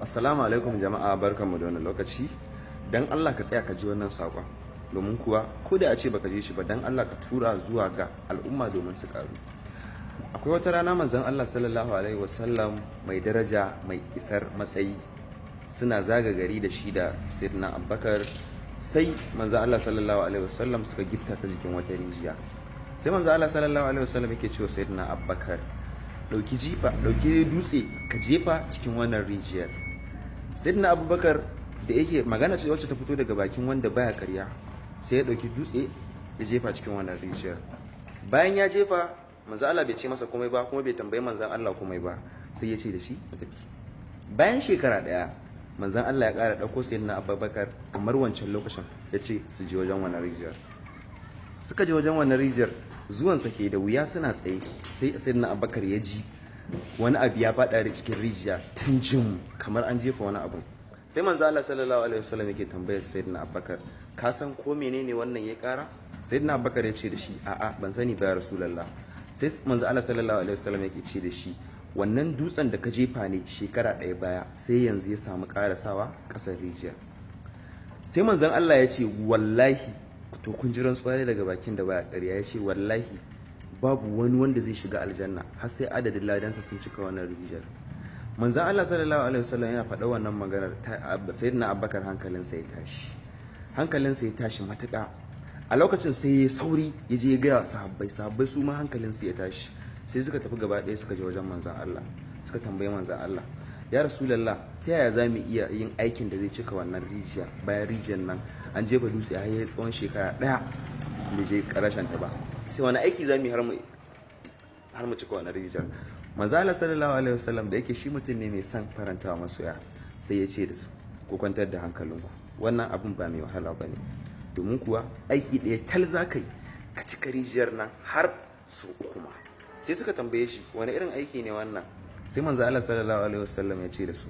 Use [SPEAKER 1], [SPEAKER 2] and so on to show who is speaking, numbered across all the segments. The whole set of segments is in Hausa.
[SPEAKER 1] Assalamu alaikum jama'a, barkanmu da wannan lokaci. Dan Allah ka tsaya ka ji wannan saƙon. Domin kuwa ko da a ce baka ji shi ba, dan Allah ka tura zuwa ga al'umma domin su karu. Akwai wata rana manzon Allah sallallahu alaihi wasallam mai daraja mai isar matsayi suna zaga gari da shi da Sayyidina Abubakar, sai manzon Allah sallallahu alaihi wasallam suka gifta ta jikin wata rijiya. Sai manzon Allah sallallahu alaihi wasallam yake cewa Sayyidina Abubakar, dauki jifa, dauki dutse ka jefa cikin wannan rijiyar. Sayyidina Abubakar da yake magana ce wacce ta fito daga bakin wanda baya karya, sai ya dauki dutse ya jefa cikin wannan rijiyar. Bayan ya jefa, manzo Allah bai ce masa komai ba, kuma bai tambayi manzon Allah komai ba, sai ya ce da shi mu tafi. Bayan shekara daya, manzon Allah ya ƙara dauko Sayyidina Abubakar kamar wancan lokacin, ya ce su je wajen wannan rijiyar. Suka je wajen wannan rijiyar, zuwansa ke da wuya suna tsaye, sai Sayyidina Abubakar ya ji wani abu ya faɗa da cikin rijiya tun jin kamar an jefa wani abu. Sai manzo Allah sallallahu alaihi wasallam yake tambayar Sayyidina Abubakar, ka san ko menene wannan ya ƙara? Sayyidina Abubakar ya ce da shi, a'a ban sani ba ya Rasulullah. Sai manzo Allah sallallahu alaihi wasallam yake ce da shi, wannan dutsen da ka jefa ne shekara ɗaya baya, sai yanzu ya samu ƙarasawa ƙasar rijiyar. Sai manzon Allah ya ce wallahi, to kun ji rantsuwa daga bakin da baya ƙarya, ya ce wallahi babu wani wanda zai shiga aljanna har sai adadin ladansa sun cika wannan rijiyar. Manzon Allah sallallahu alaihi wasallam yana faɗa wannan maganar, Sayyidina Abubakar hankalinsa ya tashi. Hankalinsa ya tashi matuƙa. A lokacin sai ya sauri ya je ya gaya sahabbai, sahabbai su ma hankalinsu ya tashi. Sai suka tafi gaba ɗaya suka je wajen manzon Allah, suka tambayi manzon Allah, ya Rasulullah, ta yaya za mu iya yin aikin da zai cika wannan rijiya bayan rijiyar nan an jefa dutse har yayi tsawon shekara ɗaya bai je ƙarashen ta ba, sai wani aiki za mu yi har mu cika wannan rijiyar? Manzon Allah sallallahu alaihi wasallam da yake shi mutum ne mai son farantawa masoya, sai ya ce da su, ku kwantar da hankalinku, wannan abun ba mai wahala ba ne, domin kuwa aiki ɗaya tal za ka yi ka cika rijiyar nan har su uku ma. Sai suka tambaye shi, wani irin aiki ne wannan? Sai manzo Allah sallallahu alaihi wasallam ya ce da su,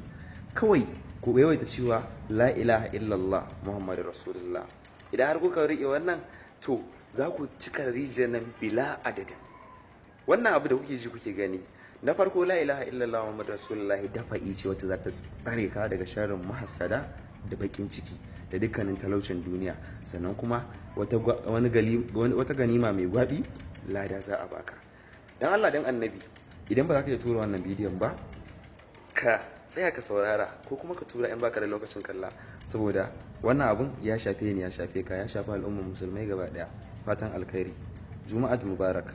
[SPEAKER 1] kawai ku yawaita cewa la ilaha illallah muhammadur rasulullah. Idan har kuka riƙe wannan, to za ku cika rijiyar nan bila adadin. Wannan abu da kuke ji kuke gani, na farko la ilaha illallah muhammadur rasulullah dafa'i ce wacce za ta tsare ka daga sharrin mahassada da bakin ciki da dukkanin talaucin duniya. Sannan kuma wata ganima mai gwabi lada za a baka. Dan Allah dan annabi, idan ba za ka iya tura wannan bidiyon ba, ka tsaya ka saurara, ko kuma ka tura in baka da lokacin kalla, saboda wannan abun ya shafe ni, ya shafe ka, ya shafi al'ummar musulmai gaba daya. Fatan alkhairi. Juma'at mubarak.